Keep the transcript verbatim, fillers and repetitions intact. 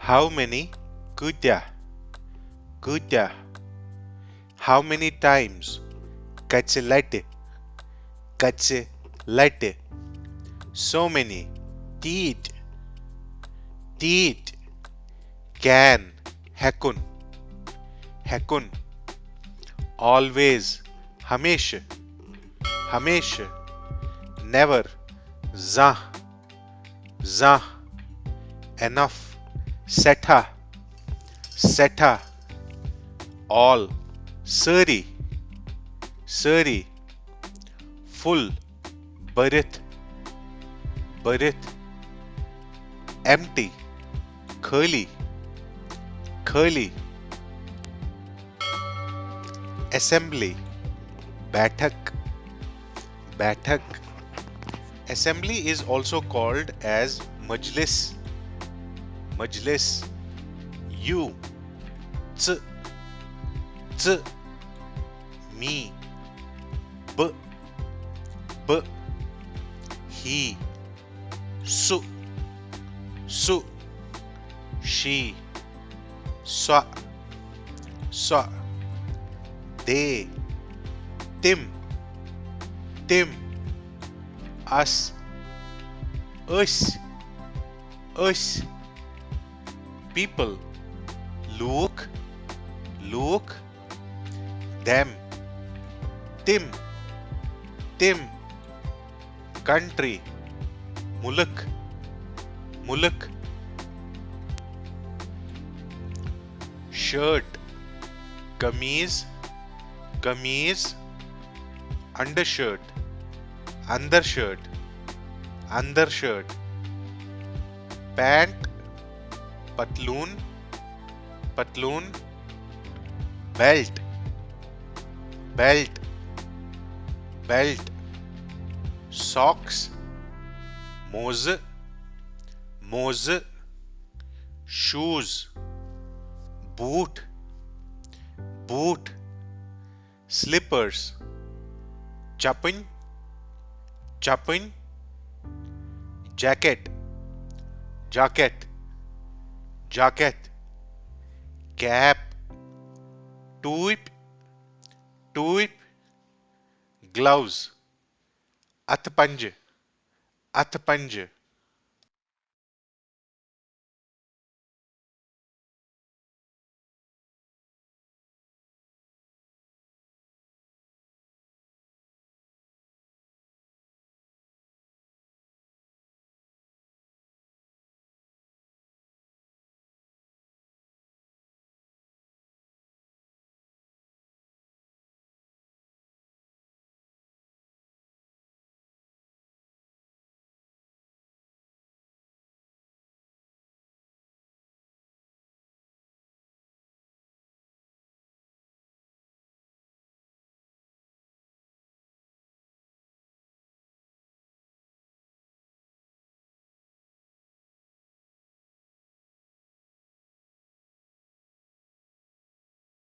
How many؟ کۭتیٛاہ؟ کۭتیٛاہ؟ How many times؟ کَژِ لَٹہِ؟ کَژِ لَٹہِ؟ So many. تیٖتۍ۔ تیٖتۍ۔ Can۔ ہٮ۪کُن۔ ہٮ۪کُن۔ Always۔ ہمیشہٕ۔ ہمیشہٕ۔ Never۔ زانٛہہ۔ زانٛہہ۔ Enough۔ سٮ۪ٹھاہ۔ سٮ۪ٹھاہ۔ All۔ سٲری۔ سٲری۔ Full۔ بٔرِتھ۔ بٔرِتھ۔ Empty۔ خٲلی۔ خٲلی۔ Assembly۔ بیٹھک۔ بیٹھک۔ Assembly is also called as مجلس۔ مجلس۔ You۔ ژٕ۔ ژٕ۔ Me۔ بہٕ۔ بہٕ۔ He۔ سُہ۔ سُہ۔ She۔ سۄ۔ سۄ۔ They۔ تِم۔ تِم۔ Us۔ أسۍ۔ أسۍ۔ People۔ لوٗکھ۔ لوٗکھ۔ Them۔ تِم۔ تِم۔ Country۔ مُلک۔ مُلک۔ Shirt۔ قمیٖض۔ قمیٖض۔ Undershirt۔ اندر شرٹ۔ اندر shirt. Pant۔ پتلوٗن۔ پتلوٗن۔ Belt۔ Belt۔ Belt۔ Socks۔ موزٕ۔ موزٕ۔ Shoes۔ بوٗٹھ۔ بوٗٹھ۔ Slippers۔ چپٕنۍ۔ چپٕنۍ۔ Jacket۔ Jacket۔ Jacket۔ Cap۔ ٹوٗپۍ۔ ٹوٗپۍ۔ Gloves۔ اَتھٕ پنجہِ۔ اَتھٕ پنجہِ۔